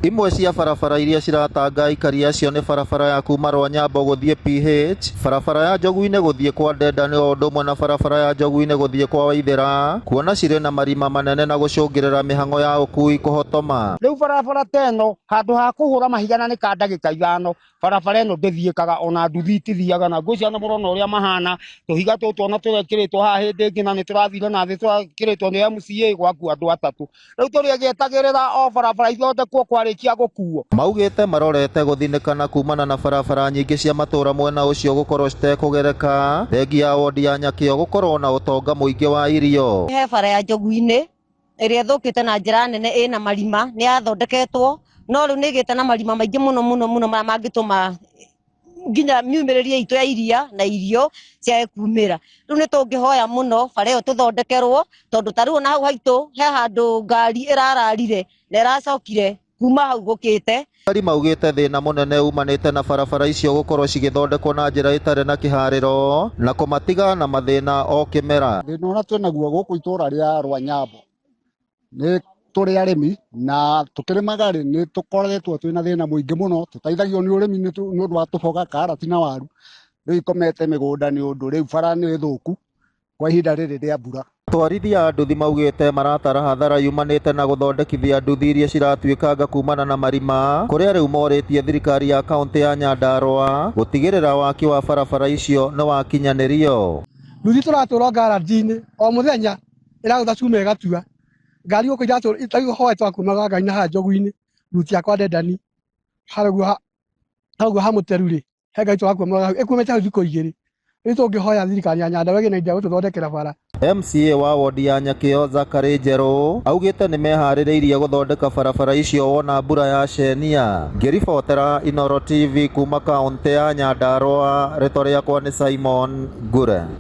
Imwe cia barabara iria ciratanga aikari acio nĩ barabara ya kuma Rwanyambo gũthiĩ PH, barabara ya Njogu-inĩ gũthiĩ kwa Ndenda o ũndũ ũmwe na barabara ya Njogu-inĩ gũthiĩ kwa Waithĩra, kuona cirĩ na marima manene na gũcũngĩrĩra mĩhang'o ya ũkui kũhotoma. Rĩu barabara ta ĩno handũ ha kũhũra mahiga na nĩ ka ndagĩka ithano, barabara ĩno ndĩthiĩkaga ona nduthi itithiaga na ngwĩciria nĩ mũrona ũrĩa mahana, tũhiga tũtũ ona tũrekĩrĩtwo haha hĩndĩ ĩngĩ na nĩ tũrathire na thĩ tũrekĩrĩtwo nĩ MCA gwakua andũ atatũ. Rĩu tũrĩgĩetagĩrĩra o barabara ithondekwo kwarĩkia gũkuo. Maugĩte marorete gũthinĩkana kumana na barabara nyingĩ cia matũra mwena ũcio gũkorwo citekũgereka, thengia ya wondi ya Nyakĩo gũkorwo na ũtonga mũingĩ wa irio. He bara ya Njogu-inĩ ĩrĩa ĩthũkĩte na njĩra nene ĩna marima, nĩ yathondeketwo no rĩu nĩ ĩgĩte na marima maingĩ mũno mũno mũno marĩa mangĩtũma nginya miumĩrĩrie itũ ya iria na irio ciage kumĩra. Rĩu nĩ tũngĩhoya mũno bara ĩyo tũthondekerwo tondũ ta rĩu ona hau haitũ he handũ ngari ĩrararire na ĩracokire kuma hau gũkĩte. Aikari maugĩte thĩna mũnene umanĩte na barabara icio gũkorwo cigĩthondekwo na njĩra ĩtarĩ na kĩharĩro na kũmatiga na mathĩna o kĩmera. Thĩna ũrĩa twĩnaguo gũkũ itũra rĩa Rwanyambo nĩ tũrĩ arĩmi na tũkĩrĩmaga rĩ nĩ tũkoretwo twĩna thĩna mũingĩ mũno, tũteithagio nĩ ũrĩmi nĩ ũndũ wa tũboga, karati na waru, rĩu ikomete mĩgũnda nĩ ũndũ rĩu bara nĩ thũku kwa ihinda rĩrĩ rĩa mbura. Atwarithia a nduthi maugĩte maratara hathara yumanĩte na gũthondekithia nduthi iria ciratuĩkanga kumana na marima, kũrĩa rĩu morĩtie thirikari ya kaũntĩ ya Nyandarũa gũtigĩrĩra waki wa barabara icio nĩ wakinyanĩrio. Nduthi tũratũra ngaranji-inĩ o mũthenya ĩragũtha cuma ĩgatua ngari gũkũ iratũ tarĩu hoe twakumaga ngari na haha Njogu-inĩ ruti yakwa Ndendani harĩa ũguo ha Mũteru rĩ he ngari tũrakuamaga hau ĩkumĩte hau thikũ igĩrĩ. Rĩu tũngĩhoya thirikari ya Nyandarua ĩgĩe na ihinda rĩa gũtũthondekera bara. MCA wa wondi ya Nyakĩo Zachary Njerũ augĩte nĩmeharĩrĩirie gũthondeka barabara icio wona mbura yacenia. Ngĩribotera Inooro TV kuma kaũntĩ ya Nyandarũa, rĩtwa rĩakwa nĩ Simon Ngure.